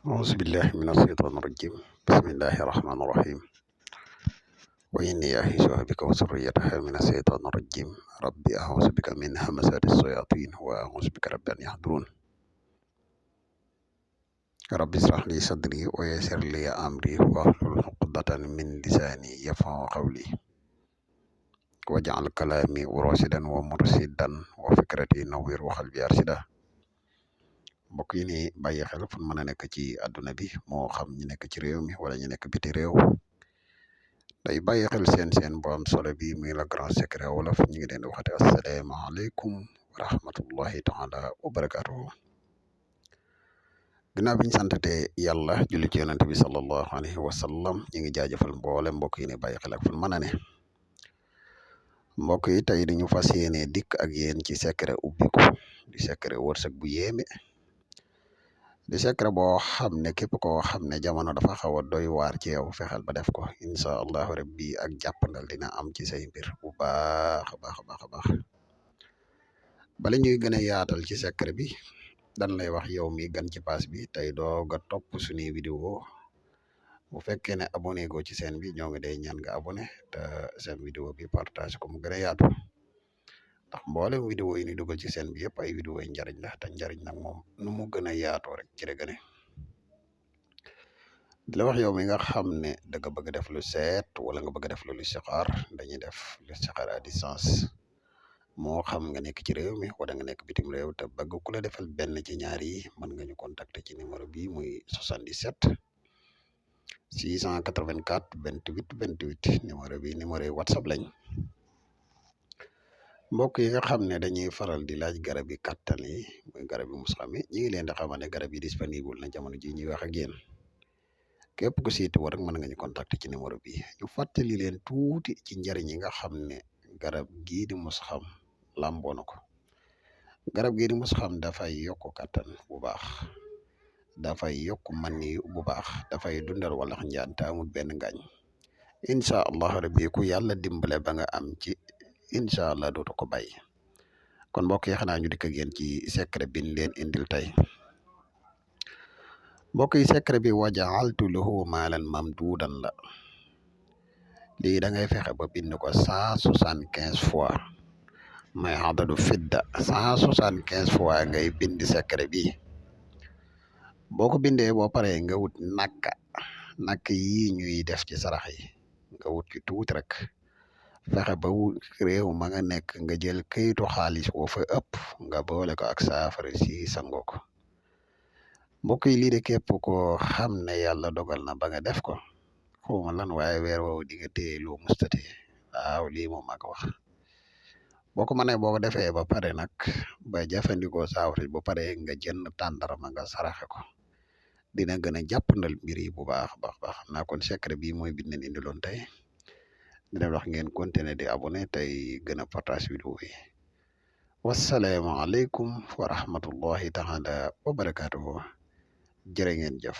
أعوذ بالله من الشيطان الرجيم. بسم الله الرحمن الرحيم. وإني أعيذها بك وذريتها من الشيطان الرجيم. ربي أعوذ بك من همزات الشياطين وأعوذ بك رب أن يحضرون. ربي اشرح لي صدري ويسر لي أمري واحلل عقدة من لساني يفقهوا قولي واجعل كلامي راشدا ومرشدا وفكرتي نوير وقلبي أرشدا. mbokk yi ni bàyyi xel fu mën a nekk ci àdduna bi moo xam ñu nekk ci réew mi wala ñu nekk biti réew day bàyyi xel seen bu am solo bi muy la grand secret wolof ñu ngi leen di waxate asalaamaaleykum wa rahmatullahi taala wa barakatuhu. ginnaaw bi ñu santate yàlla julli ci yonent bi sallallahu alayhi wa sallam ñu ngi jaajëfal mboole mbokk yi ni bàyyi xel ak fu mën a ne. mbokk yi tey dañu fas yéene dikk ak yéen ci secret ubbiku di secret wërsëg bu yéeme. di secret boo xam ne képp koo xam ne jamono dafa xaw a doy waar ci yow fexeel ba def ko incha allahu rabbi ak jàppandal dina am ci say mbir bu baax a baax a baax a baax. bala ñuy gën a yaatal ci secret bi dan lay wax yow mi gan ci pass bi tey doog a topp suñuy vidéo bu fekkee ne abonné go ci seen bi ñoo ngi day ñaan nga abonné te seen vidéo bi partage ko mu gën a yaatu ndax mboolem vidéo yi ni dugal ci seen bi yëpp ay vidéo yi njariñ la te njariñ nag moom nu mu gën a yaatoo rek ci la gën a di la wax yow mi nga xam ne da nga bëgg def lu seet wala nga bëgg def lu listixaar dañuy def listixaar à distance moo xam nga nekk ci réew mi wala nga nekk bitim réew te bëgg ku la defal benn ci ñaar yi mën nga ñu contacter ci numéro bi muy 77 684 28 28 numéro bi numéro yi whatsapp lañ. mbokk yi nga xam ne dañuy faral di laaj garab yi kattan yi muy garab yi musxam yi ñi ngi leen di xamal ne garab yi disponible na jamono ji ñuy wax ak yéen képp ku siitu war rek mën nga ñu contacter ci numéro bi ñu fàttali leen tuuti ci njariñ yi nga xam ne garab gii di musxam làmboo na ko. garab gii di musxam dafay yokk kattan bu baax dafay yokk man yi bu baax dafay dundal walax njaan te amul benn ngaañ incha allah rabbi ku yàlla dimbale ba nga am ci incha allah dootu ko bàyyi. kon mbokk yi xanaa ñu dikk ak yéen ci secret bi ñu leen indil tey. mbokk yi secret bi wajaaltu lahu maalan mamduudan la lii da ngay fexe ba bind ko 175 fois may adadu fidda 175 fois ngay bind secret bi boo ko bindee boo paree nga wut nakk yi ñuy def ci sarax yi nga wut ci tuuti rek fexe ba réew ma nga nekk nga jël këyitu xaalis boo fa ëpp nga boole ko ak saafara si sangoo ko. mbokk yi lii de képp koo xam ne yàlla dogal na ba nga def ko xawma lan waaye weer woowu di nga téye loo mustate waaw lii moom maa ko wax. boo ko mënee boo ko defee ba pare nag ba jëfandikoo saafara ba pare nga jënd tàndarma nga saraxe ko dina gën a jàppandal mbir yi bu baax baax naa kon secret bi mooy bind leen indiloon tey dina wax ngeen continuer di abonné tey gën a partage vidéo yi. wasalaamaaleykum wa rahmatullahi taala wa barakatuhu jërë ngeen jëf.